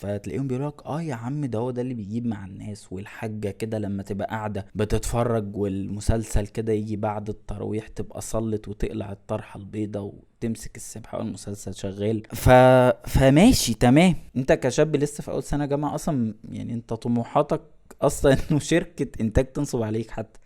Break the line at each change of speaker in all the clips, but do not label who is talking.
فتلاقيهم بيقولوا لك اه يا عم ده هو ده اللي بيجيب مع الناس. والحاجة كده لما تبقى قاعدة بتتفرج والمسلسل كده يجي بعد التراويح تبقى صلت وتقلع الطرحة البيضة وتمسك السبحة والمسلسل شغال. فماشي تمام، انت كشاب لسه في اول سنة جامعة اصلا، يعني انت طموحاتك اصلا انه شركة انتاج تنصب عليك حتى.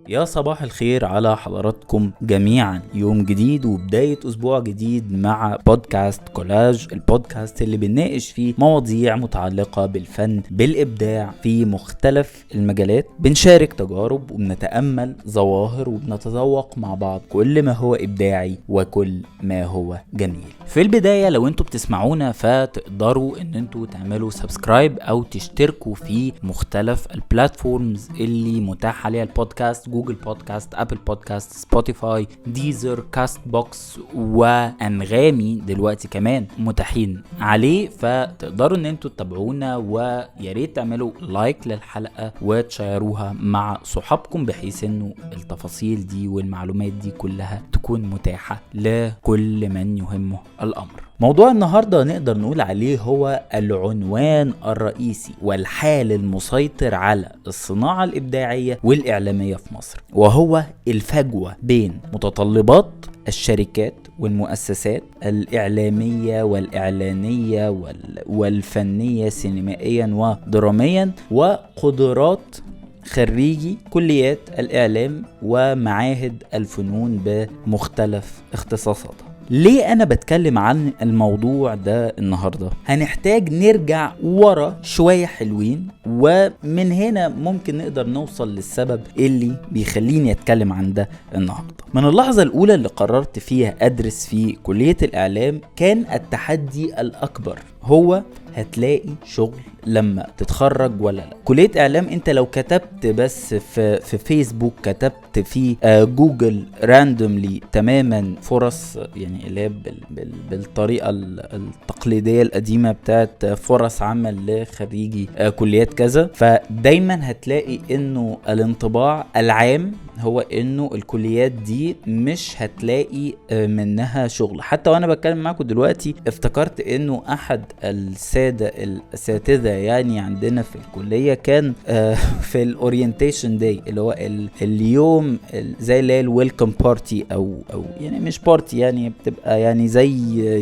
يا صباح الخير على حضراتكم جميعا، يوم جديد وبداية أسبوع جديد مع بودكاست كولاج، البودكاست اللي بنناقش فيه مواضيع متعلقة بالفن بالإبداع في مختلف المجالات. بنشارك تجارب وبنتأمل ظواهر وبنتذوق مع بعض كل ما هو إبداعي وكل ما هو جميل. في البداية لو انتوا بتسمعونا فتقدروا ان انتوا تعملوا subscribe او تشتركوا في مختلف ال platforms اللي متاح عليها البودكاست، Google Podcast، Apple Podcast، Spotify، Deezer، Castbox، وانغامي دلوقتي كمان متاحين عليه، فتقدروا ان انتوا تتابعونا، ويا ريت تعملوا like للحلقة وتشيروها مع صحابكم بحيث انه التفاصيل دي والمعلومات دي كلها تكون متاحة لكل من يهمه الامر. موضوع النهاردة نقدر نقول عليه هو العنوان الرئيسي والحال المسيطر على الصناعة الإبداعية والإعلامية في مصر، وهو الفجوة بين متطلبات الشركات والمؤسسات الإعلامية والإعلانية والفنية سينمائيا ودراميا، وقدرات خريجي كليات الإعلام ومعاهد الفنون بمختلف اختصاصاتها. ليه أنا بتكلم عن الموضوع ده النهاردة؟ هنحتاج نرجع ورا شوية حلوين، ومن هنا ممكن نقدر نوصل للسبب اللي بيخليني أتكلم عن ده النهاردة. من اللحظة الأولى اللي قررت فيها أدرس في كلية الإعلام كان التحدي الأكبر هو هتلاقي شغل لما تتخرج ولا لا. كلية إعلام انت لو كتبت بس في فيسبوك، كتبت في جوجل randomly تماما فرص، يعني اللي هي بالطريقة التقليدية القديمة بتاعت فرص عمل لخريجي كليات كذا، فدايما هتلاقي انه الانطباع العام هو انه الكليات دي مش هتلاقي منها شغل. حتى وانا بتكلم معاكم دلوقتي افتكرت انه احد السادة الاساتذة يعني عندنا في الكلية كان في ال orientation day اللي هو اليوم زي اللي هي ال welcome party او يعني مش party، يعني بتبقى يعني زي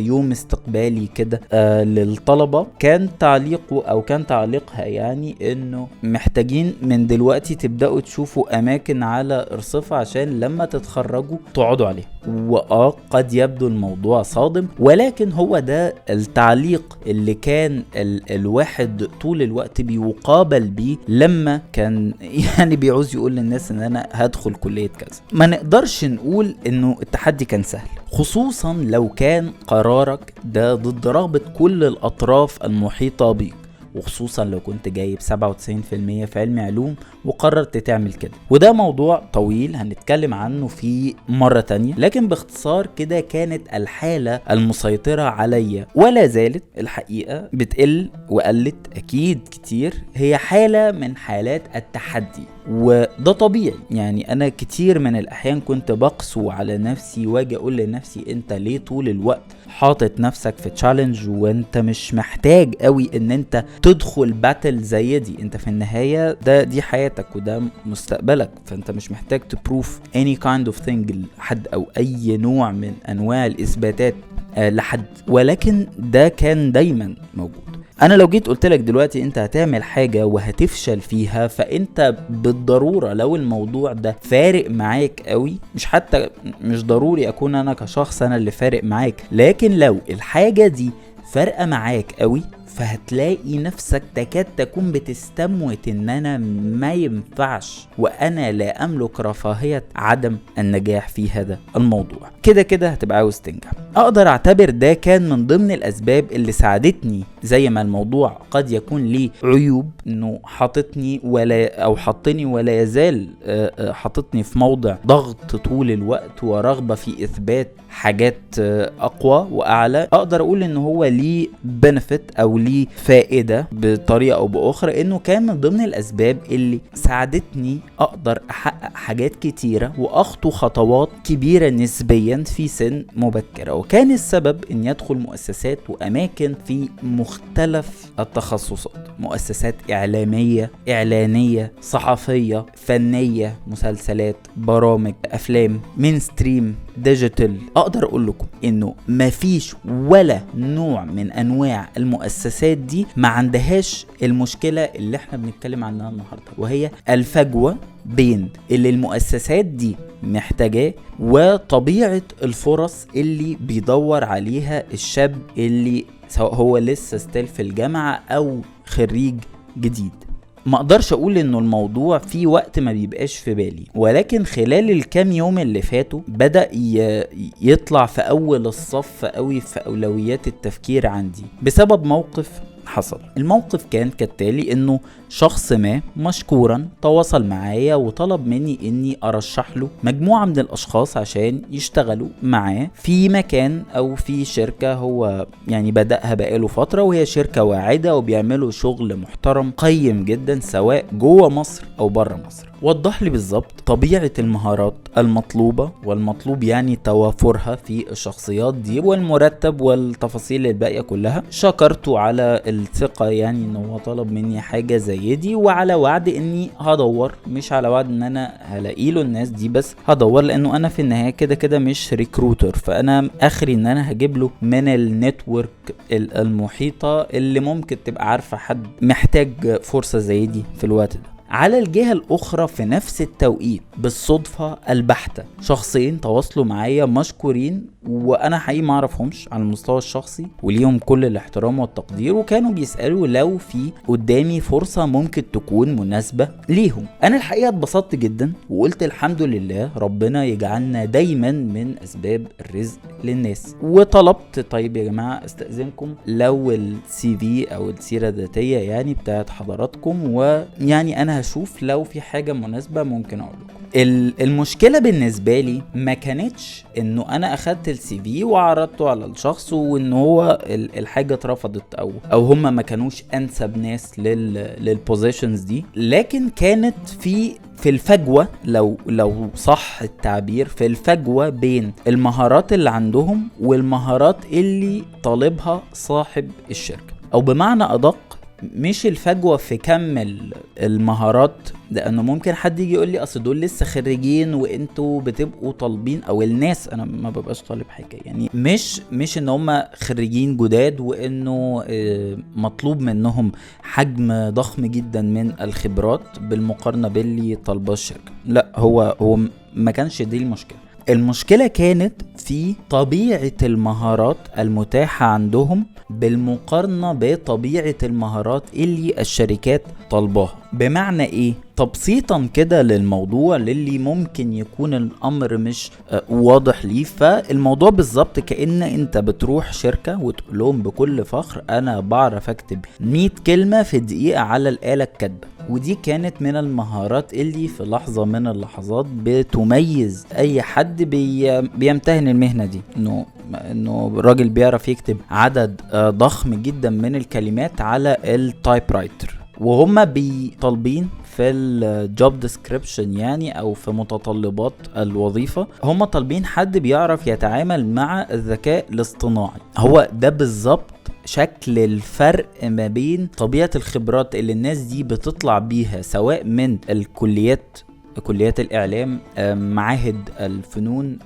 يوم استقبالي كده للطلبة، كان تعليقه او كان تعليقها يعني انه محتاجين من دلوقتي تبدأوا تشوفوا اماكن على ارصفة عشان لما تتخرجوا تقعدوا عليه. وآه قد يبدو الموضوع صادم، ولكن هو ده التعليق اللي كان الواحد طول الوقت بيقابل بيه لما كان يعني بيعوز يقول للناس ان انا هدخل كلية كذا. ما نقدرش نقول انه التحدي كان سهل، خصوصا لو كان قرارك ده ضد رغبة كل الأطراف المحيطة بيك، وخصوصا لو كنت جايب 97% في علم علوم وقررت تعمل كده. وده موضوع طويل هنتكلم عنه في مرة تانية، لكن باختصار كده كانت الحالة المسيطرة عليا ولا زالت الحقيقة بتقل وقلت أكيد كتير، هي حالة من حالات التحدي، وده طبيعي. يعني أنا كتير من الأحيان كنت بقسو على نفسي واجي أقول لنفسي أنت ليه طول الوقت حاطط نفسك في challenge وانت مش محتاج قوي ان انت تدخل battle زي دي، انت في النهاية دي حياتك وده مستقبلك، فانت مش محتاج ت prove any kind of thing لحد او اي نوع من انواع الاثباتات لحد. ولكن ده كان دايما موجود. انا لو جيت قلت لك دلوقتي انت هتعمل حاجة وهتفشل فيها، فانت بالضرورة لو الموضوع ده فارق معاك قوي، مش حتى مش ضروري اكون انا كشخص انا اللي فارق معاك، لكن لو الحاجة دي فارقة معاك قوي فهتلاقي نفسك تكاد تكون بتستموت ان انا ما ينفعش وانا لا املك رفاهية عدم النجاح في هذا الموضوع. كده كده هتبقى عاوز تنجح. اقدر اعتبر ده كان من ضمن الاسباب اللي ساعدتني، زي ما الموضوع قد يكون ليه عيوب انه حاططني ولا او حطني ولا يزال حاططني في موضع ضغط طول الوقت ورغبة في اثبات حاجات اقوى واعلى. اقدر اقول ان هو ليه benefit او ليه فائدة بطريقة او باخرى، انه كان من ضمن الاسباب اللي ساعدتني اقدر احقق حاجات كتيرة واخطو خطوات كبيرة نسبيا في سن مبكرة. وكان السبب ان يدخل مؤسسات واماكن في مختلف التخصصات، مؤسسات اعلامية، اعلانية، صحفية، فنية، مسلسلات، برامج، افلام، mainstream، digital. اقدر اقول لكم انه مفيش ولا نوع من انواع المؤسسات دي ما عندهاش المشكلة اللي احنا بنتكلم عنها النهاردة، وهي الفجوة بين اللي المؤسسات دي محتاجاه وطبيعة الفرص اللي بيدور عليها الشاب اللي سواء هو لسه still في الجامعة او خريج جديد. ما اقدرش اقول انه الموضوع في وقت ما بيبقاش في بالي، ولكن خلال الكام يوم اللي فاتوا بدأ يطلع في اول الصف قوي في اولويات التفكير عندي بسبب موقف حصل. الموقف كان كالتالي، انه شخص ما مشكورا تواصل معايا وطلب مني اني ارشح له مجموعة من الاشخاص عشان يشتغلوا معاه في مكان او في شركة هو يعني بدأها بقاله فترة، وهي شركة واعدة وبيعملوا شغل محترم قيم جدا سواء جوه مصر او بره مصر. وضح لي بالظبط طبيعة المهارات المطلوبة والمطلوب يعني توافرها في الشخصيات دي والمرتب والتفاصيل الباقية كلها. شكرته على الثقة يعني ان هو طلب مني حاجة زي دي، وعلى وعد اني هدور، مش على وعد ان انا هلاقي له الناس دي، بس هدور، لانه انا في النهاية كده كده مش recruiter، فانا اخري ان انا هجيب له من ال network المحيطة اللي ممكن تبقى عارفة حد محتاج فرصة زي دي في الوقت ده. على الجهة الأخرى في نفس التوقيت بالصدفة البحتة شخصين تواصلوا معايا مشكورين، وأنا حقيقي ما أعرفهمش على المستوى الشخصي وليهم كل الاحترام والتقدير، وكانوا بيسألوا لو في قدامي فرصة ممكن تكون مناسبة ليهم. أنا الحقيقة اتبسطت جدا وقلت الحمد لله، ربنا يجعلنا دايما من أسباب الرزق للناس. وطلبت طيب يا جماعة استأذنكم لو ال CV أو السيرة الذاتية يعني بتاعت حضراتكم، ويعني أنا هشوف لو في حاجة مناسبة ممكن أقول لكم. المشكلة بالنسبة لي ما كانتش انه انا اخدت ال CV وعرضته على الشخص وان هو الحاجة اترفضت او هم ما كانوش انسب ناس لل positions دي، لكن كانت في الفجوة، لو صح التعبير، في الفجوة بين المهارات اللي عندهم والمهارات اللي طالبها صاحب الشركة، او بمعنى ادق مش الفجوة في كم المهارات، لانه ممكن حد يجي يقول لي اصل دول لسه خريجين وانتوا بتبقوا طالبين، او الناس، انا ما ببقاش طالب حاجة يعني، مش ان هم خريجين جداد وانه مطلوب منهم حجم ضخم جدا من الخبرات بالمقارنة باللي طالباه الشركة. لا، هو ما كانش دي المشكلة. المشكلة كانت في طبيعة المهارات المتاحة عندهم بالمقارنة بطبيعة المهارات اللي الشركات طالباها. بمعنى ايه؟ تبسيطا كده للموضوع للي ممكن يكون الامر مش واضح ليه، فالموضوع بالظبط كأن انت بتروح شركة وتقول لهم بكل فخر انا بعرف اكتب 100 كلمة في دقيقة على الآلة الكاتبة، ودي كانت من المهارات اللي في لحظة من اللحظات بتميز اي حد بيمتهن المهنة دي، انه راجل بيعرف يكتب عدد ضخم جدا من الكلمات على ال typewriter. وهم بيطالبين في ال job description يعني او في متطلبات الوظيفة، هم طالبين حد بيعرف يتعامل مع الذكاء الاصطناعي. هو ده بالظبط شكل الفرق ما بين طبيعة الخبرات اللي الناس دي بتطلع بيها سواء من الكليات، كليات الإعلام، معاهد الفنون.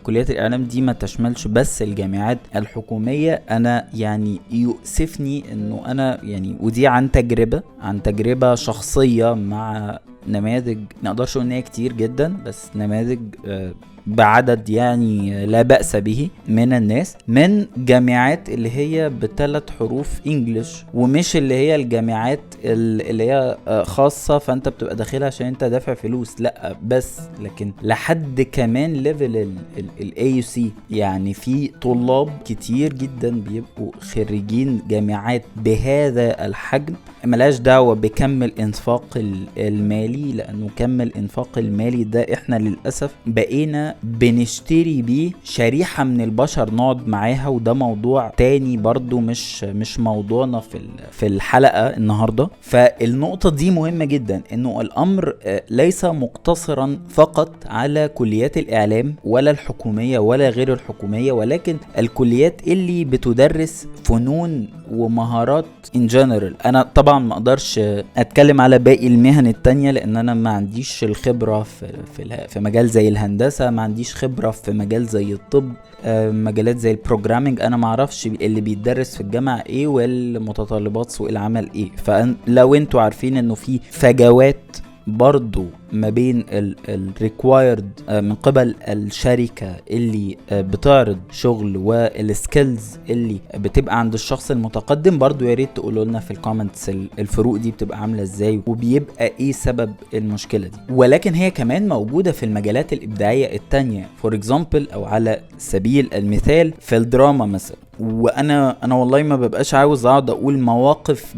كليات الإعلام دي ما تشملش بس الجامعات الحكومية. أنا يعني يؤسفني أنه أنا يعني، ودي عن تجربة شخصية مع نماذج نقدرش نقول إن هي كتير جدا، بس نماذج بعدد يعني لا بأس به من الناس من جامعات اللي هي بثلاث حروف انجلش، ومش اللي هي الجامعات اللي هي خاصة فانت بتبقى داخلها عشان انت دافع فلوس، لا بس لكن لحد كمان level ال AUC. يعني في طلاب كتير جدا بيبقوا خريجين جامعات بهذا الحجم، ملاش دعوة بكم الانفاق المالي، لانه كم الانفاق المالي ده احنا للأسف بقينا بنشتري بيه شريحة من البشر نقعد معاها، وده موضوع تاني برضو مش موضوعنا في الحلقة النهاردة. فالنقطة دي مهمة جدا، انه الامر ليس مقتصرا فقط على كليات الاعلام ولا الحكومية ولا غير الحكومية، ولكن الكليات اللي بتدرس فنون ومهارات in general. انا طبعا ما اقدرش اتكلم على باقي المهن التانية لان انا ما عنديش الخبرة في مجال زي الهندسة، ما عنديش خبرة في مجال زي الطب، مجالات زي ال programming، انا ما اعرفش اللي بيتدرس في الجامعة ايه والمتطلبات سوق العمل ايه. فلو انتوا عارفين انه في فجوات برضو ما بين ال required من قبل الشركة اللي بتعرض شغل وال skills اللي بتبقى عند الشخص المتقدم، برضو يا ريت تقولوا لنا في ال comments الفروق دي بتبقى عاملة ازاي وبيبقى ايه سبب المشكلة دي. ولكن هي كمان موجودة في المجالات الإبداعية التانية، for example او على سبيل المثال في الدراما مثلا. وانا والله ما ببقاش عاوز اقعد اقول مواقف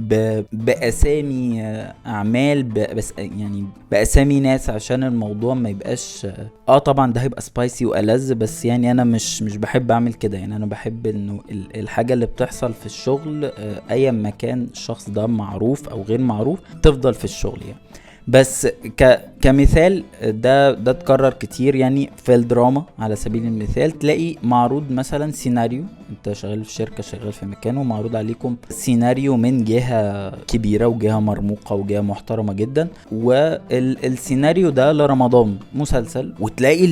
باسامي اعمال بس يعني باسامي ناس عشان الموضوع ما يبقاش طبعا ده هيبقى spicy والذ، بس يعني انا مش بحب اعمل كده. يعني انا بحب انه الحاجة اللي بتحصل في الشغل، ايا ما كان الشخص ده معروف او غير معروف تفضل في الشغل يعني. بس كمثال ده اتكرر كتير يعني في الدراما على سبيل المثال، تلاقي معروض مثلا سيناريو، انت شغال في شركة شغال في مكان ومعروض عليكم سيناريو من جهة كبيرة وجهة مرموقة وجهة محترمة جدا، والسيناريو ده لرمضان مسلسل، وتلاقي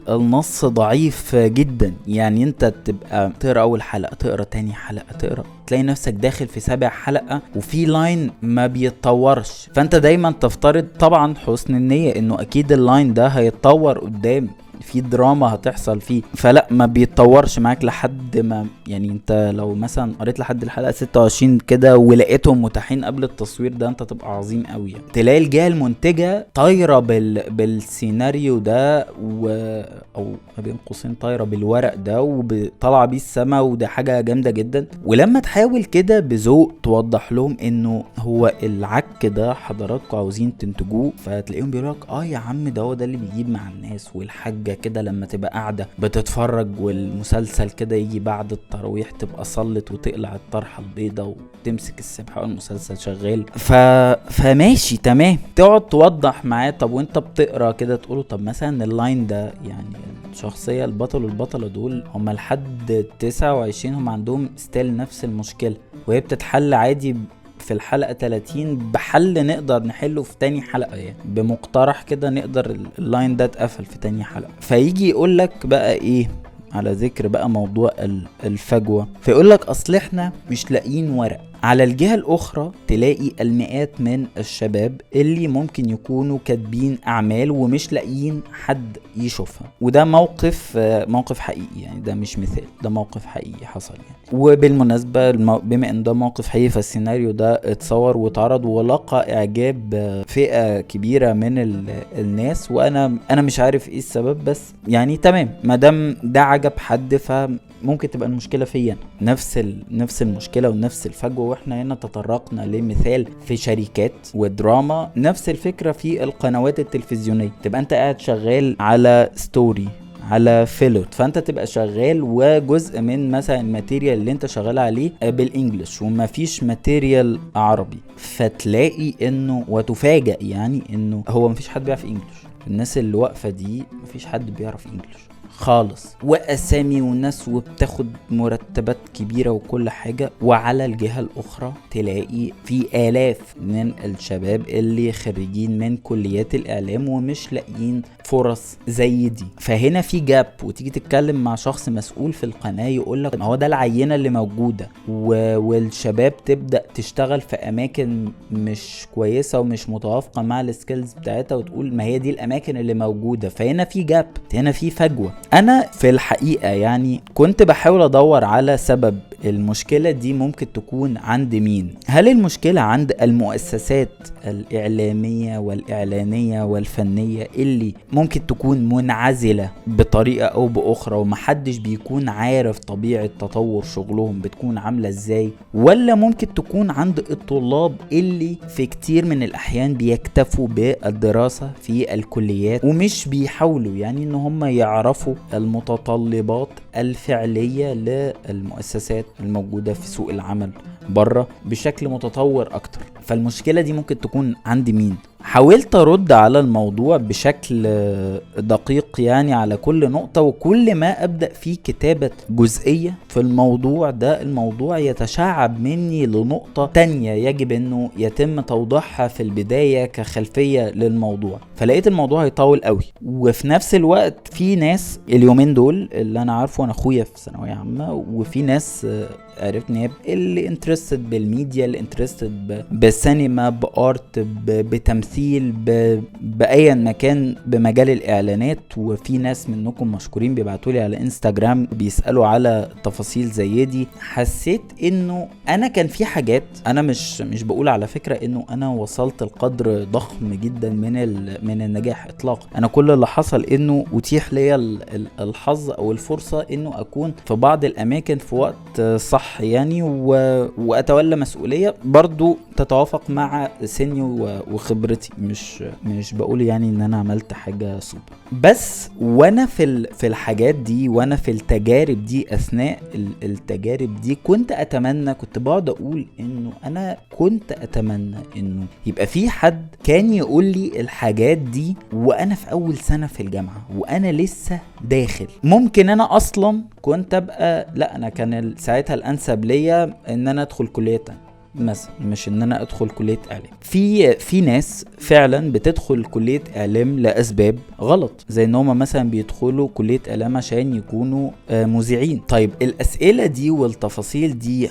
النص ضعيف جدا. يعني انت تبقى تقرأ اول حلقة، تقرأ تاني حلقة، تقرأ، تلاقي نفسك داخل في 7 حلقة وفي line ما بيتطورش. فانت دايما تفترض طبعا حسن النية انه اكيد ال line ده هيتطور قدام، في دراما هتحصل فيه، فلا ما بيتطورش معاك لحد ما يعني انت لو مثلا قريت لحد الحلقة 26 كده ولقيتهم متاحين قبل التصوير ده انت تبقى عظيم قوي يعني. تلاقي الجهة المنتجة طايرة بالسيناريو ده او ما بين قوسين طايرة بالورق ده وطالعة بيه السما، وده حاجة جامدة جدا. ولما تحاول كده بذوق توضح لهم انه هو العك ده حضراتكم عاوزين تنتجوه، فتلاقيهم بيقولوا لك يا عم ده هو ده اللي بيجيب مع الناس، والحاجة كده لما تبقى قاعدة بتتفرج والمسلسل كده يجي بعد التراويح تبقى صلت وتقلع الطرحة البيضة وتمسك السبحة والمسلسل شغال. فماشي تمام، تقعد توضح معاه. طب وانت بتقرا كده تقوله طب مثلا ال line ده يعني الشخصية البطل والبطلة دول هما لحد 29 هم عندهم still نفس المشكلة، وهي بتتحل عادي في الحلقة 30 بحل نقدر نحله في تاني حلقة، يعني بمقترح كده نقدر ال line ده اتقفل في تاني حلقة. فيجي يقولك بقى ايه على ذكر بقى موضوع الفجوة، فيقولك اصل احنا مش لاقيين ورق. على الجهة الأخرى تلاقي المئات من الشباب اللي ممكن يكونوا كاتبين أعمال ومش لاقيين حد يشوفها، وده موقف حقيقي يعني، ده مش مثال، ده موقف حقيقي حصل يعني. وبالمناسبة بما ان ده موقف حقيقي فالسيناريو ده اتصور واتعرض ولقى إعجاب فئة كبيرة من الناس، وأنا مش عارف إيه السبب، بس يعني تمام ما دام ده عجب حد فممكن تبقى المشكلة فيا، نفس المشكلة ونفس الفجوة. واحنا هنا تطرقنا لمثال في شركات ودراما، نفس الفكرة في القنوات التلفزيونية. تبقى انت قاعد شغال على story على pilot، فانت تبقى شغال وجزء من مثلا ال material اللي انت شغال عليه بال English وما فيش material عربي، فتلاقي انه وتفاجأ يعني انه هو ما فيش حد بيعرف English، الناس اللي واقفة دي ما فيش حد بيعرف English خالص، واسامي وناس وبتاخد مرتبات كبيرة وكل حاجة. وعلى الجهة الاخرى تلاقي في الاف من الشباب اللي خريجين من كليات الاعلام ومش لاقيين فرص زي دي. فهنا في gap، وتيجي تتكلم مع شخص مسؤول في القناة يقولك هو ده العينة اللي موجودة، والشباب تبدأ تشتغل في اماكن مش كويسة ومش متوافقة مع ال skills بتاعتها، وتقول ما هي دي الاماكن اللي موجودة. فهنا في gap، هنا في فجوة. انا في الحقيقة يعني كنت بحاول ادور على سبب المشكلة دي ممكن تكون عند مين. هل المشكلة عند المؤسسات الإعلامية والإعلانية والفنية اللي ممكن تكون منعزلة بطريقة أو بأخرى ومحدش بيكون عارف طبيعة تطور شغلهم بتكون عاملة إزاي، ولا ممكن تكون عند الطلاب اللي في كتير من الأحيان بيكتفوا بالدراسة في الكليات ومش بيحاولوا يعني إن هم يعرفوا المتطلبات الفعلية للمؤسسات الموجودة في سوق العمل بره بشكل متطور أكتر؟ فالمشكلة دي ممكن تكون عند مين؟ حاولت أرد على الموضوع بشكل دقيق يعني على كل نقطة، وكل ما أبدأ في كتابة جزئية في الموضوع ده الموضوع يتشعب مني لنقطة تانية يجب أنه يتم توضيحها في البداية كخلفية للموضوع، فلقيت الموضوع هيطول قوي. وفي نفس الوقت في ناس اليومين دول اللي أنا عارفه، أنا أخويا في ثانوية عامة، وفي ناس عرفت ان هي اللي interested بالميديا، اللي interested بالسينما، ب art، بتمثيل، بايا مكان بمجال الاعلانات. وفي ناس منكم مشكورين بيبعتوا لي على انستجرام بيسالوا على تفاصيل زي دي. حسيت انه انا كان في حاجات، انا مش بقول على فكرة انه انا وصلت لقدر ضخم جدا من النجاح اطلاقا، انا كل اللي حصل انه اتيح لي الحظ او الفرصة انه اكون في بعض الاماكن في وقت صح يعني، واتولى مسؤولية برضو تتوافق مع سني وخبرتي، مش بقول يعني ان انا عملت حاجة سوبر. بس وانا في الحاجات دي، وانا في التجارب دي، اثناء التجارب دي كنت بقعد اقول انه انا كنت اتمنى انه يبقى في حد كان يقول لي الحاجات دي وانا في اول سنة في الجامعة وانا لسه داخل. ممكن انا اصلا كنت ابقى، لا انا كان ساعتها الانسب ليا ان انا ادخل كليه تانية مثلا، مش ان انا ادخل كلية اعلام. في ناس فعلا بتدخل كلية اعلام لاسباب غلط، زي ان هم مثلا بيدخلوا كلية اعلام عشان يكونوا مذيعين. طيب الاسئلة دي والتفاصيل دي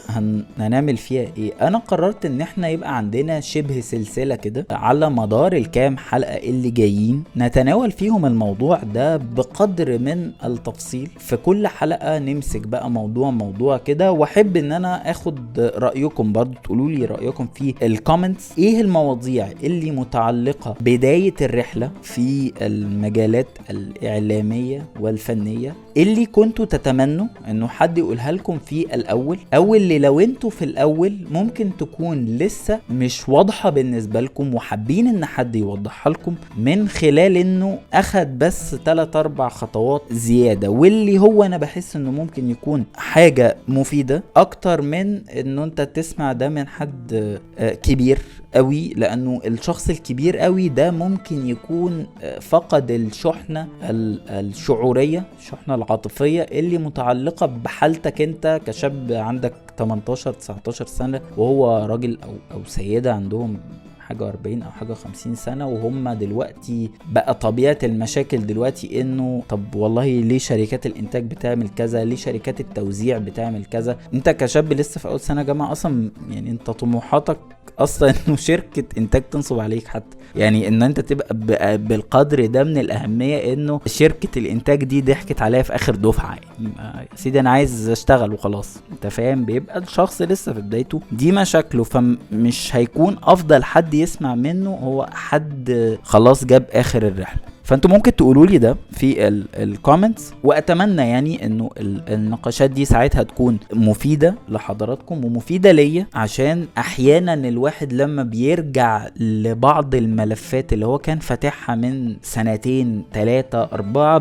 هنعمل فيها ايه؟ انا قررت ان احنا يبقى عندنا شبه سلسلة كده على مدار الكام حلقة اللي جايين نتناول فيهم الموضوع ده بقدر من التفصيل. في كل حلقة نمسك بقى موضوع كده، واحب ان انا اخد رأيكم برضو، تقولوا لي رأيكم في ال comments، ايه المواضيع اللي متعلقة بداية الرحلة في المجالات الإعلامية والفنية اللي كنتوا تتمنوا انه حد يقولها لكم في الأول، او اللي لو انتوا في الأول ممكن تكون لسه مش واضحة بالنسبة لكم وحابين ان حد يوضحها لكم من خلال انه اخد بس 3-4 خطوات زيادة، واللي هو انا بحس انه ممكن يكون حاجة مفيدة اكتر من انه انت تسمع ده من حد كبير قوي، لانه الشخص الكبير قوي ده ممكن يكون فقد الشحنة الشعورية، الشحنة العاطفية اللي متعلقة بحالتك انت كشاب عندك 18-19 سنة، وهو راجل او سيدة عندهم حاجة 40 او حاجة 50 سنة، وهم دلوقتي بقى طبيعة المشاكل دلوقتي انه طب والله ليه شركات الانتاج بتعمل كذا، ليه شركات التوزيع بتعمل كذا. انت كشاب لسه في اول سنة جامعة اصلا، يعني انت طموحاتك اصلا انه شركة انتاج تنصب عليك حتى، يعني ان انت تبقى بالقدر ده من الاهمية انه شركة الانتاج دي ضحكت عليها في اخر دفعة، يعني يا سيدي انا عايز اشتغل وخلاص، انت فاهم. بيبقى الشخص لسه في بدايته دي مشاكله، فمش هيكون افضل حد يسمع منه هو حد خلاص جاب اخر الرحلة. فانتوا ممكن تقولوا لي ده في ال comments، واتمنى يعني انه النقاشات دي ساعتها تكون مفيدة لحضراتكم ومفيدة ليا، عشان احيانا الواحد لما بيرجع لبعض الملفات اللي هو كان فاتحها من 2 3 4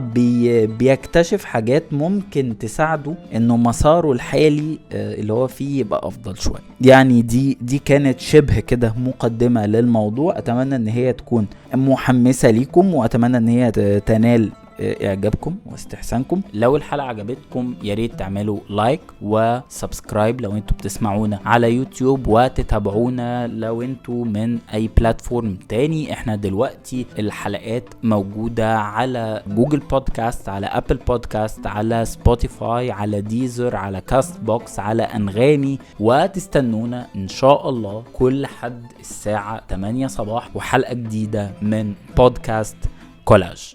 بيكتشف حاجات ممكن تساعده انه مساره الحالي اللي هو فيه يبقى افضل شوية. يعني دي كانت شبه كده مقدمه للموضوع، اتمنى ان هي تكون محمسه ليكم، واتمنى ان هي تنال اعجابكم واستحسانكم. لو الحلقة عجبتكم يا ريت تعملوا like و subscribe لو انتوا بتسمعونا على يوتيوب، وتتابعونا لو انتوا من اي platform تاني. احنا دلوقتي الحلقات موجودة على Google Podcast، على Apple Podcast، على Spotify، على Deezer، على Castbox، على انغامي. وتستنونا ان شاء الله كل حد الساعة 8 صباح وحلقه جديدة من بودكاست كولاج.